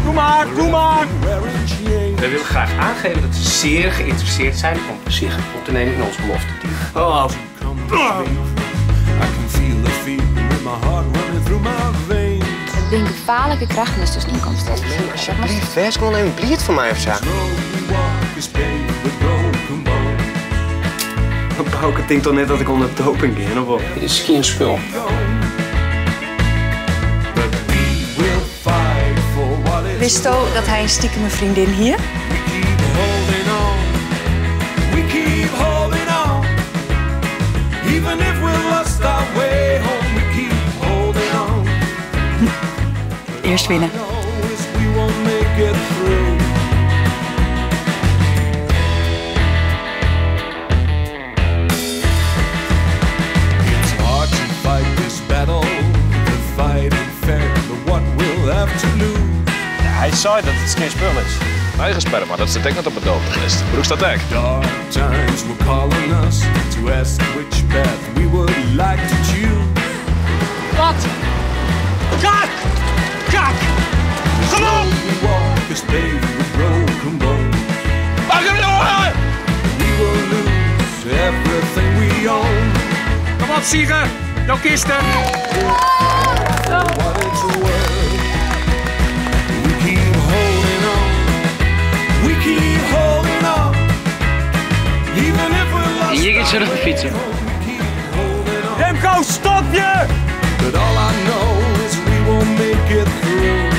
Doe maar, doe maar! Wij willen graag aangeven dat ze zeer geïnteresseerd zijn om zich op te nemen in ons belofteteam. Oh. Het zijn gevaarlijke krachten dus niet komt. Alsjeblieft, wees gewoon even blierd voor mij of zo. Bouke denkt toch net dat ik onder doping ben, of wat? Dit is geen spul. Wist u dat hij een stiekem een vriendin hier? Eerst winnen. It's hard to fight this battle, the fight fair, the what we'll have to lose. Hij zei dat het geen spul is. Eigen sperma, dat staat ook net op het dopenlist. Broek staat ook. Dark times were calling us to ask which path we would like to choose. Wat? Kak! Kak! Kom op! We walk is paved with broken bones. We will lose everything we own. Kom op, Sieger! Jouw kisten! For what it's worth. We keep holding on. We keep holding on. Even if we lost Hier gaat ze nog fietsen. we keep holding on. Remco, stop je! But all I know is we won't make it through.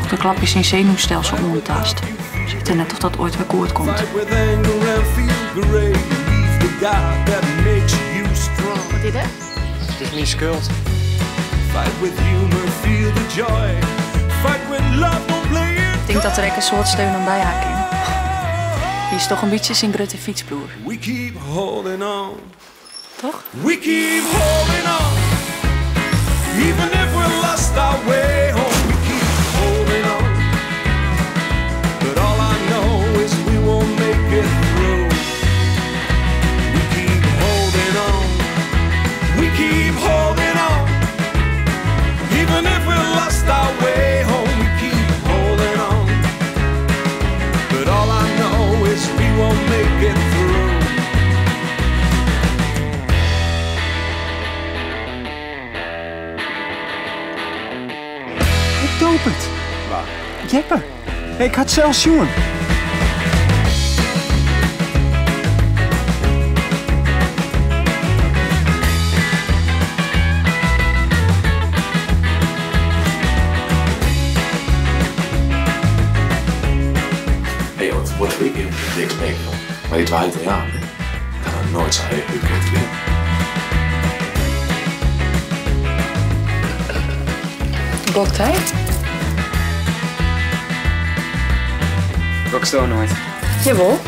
De klap is zijn zenuwstelsel onbetast. Zit er net of dat ooit weer goed komt. Fight with anger and feel great. He's the God that makes you strong. Wat is het? Het is mijn schuld. Fight with humor, feel the joy. Fight with love, don't play it. Ik denk dat er ook een soort steun aan bij haar kan. Die is toch een beetje zijn grote fietsbroer, We keep holding on. toch? We keep holding on. Even if we lost our way home, we keep holding on. But all I know is we won't make it through. We keep holding on. We keep holding on. Even if we lost our way home, we keep holding on. But all I know is we won't make it through. Ik doop het. Waar? Jeppe. Ik had zelfs jongen. Hé, wat word ik in niks mee, joh. Maar die twee Italianen, hè? Dat had nooit zo heel goed kunnen winnen. Gokt hij? Gokst ook nooit. Jawel.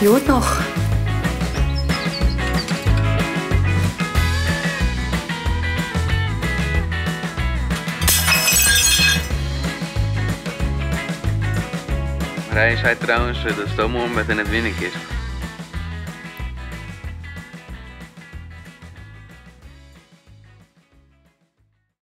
Je hoort nog. Marije zei trouwens dat Stoomhoorn met een het winnen is.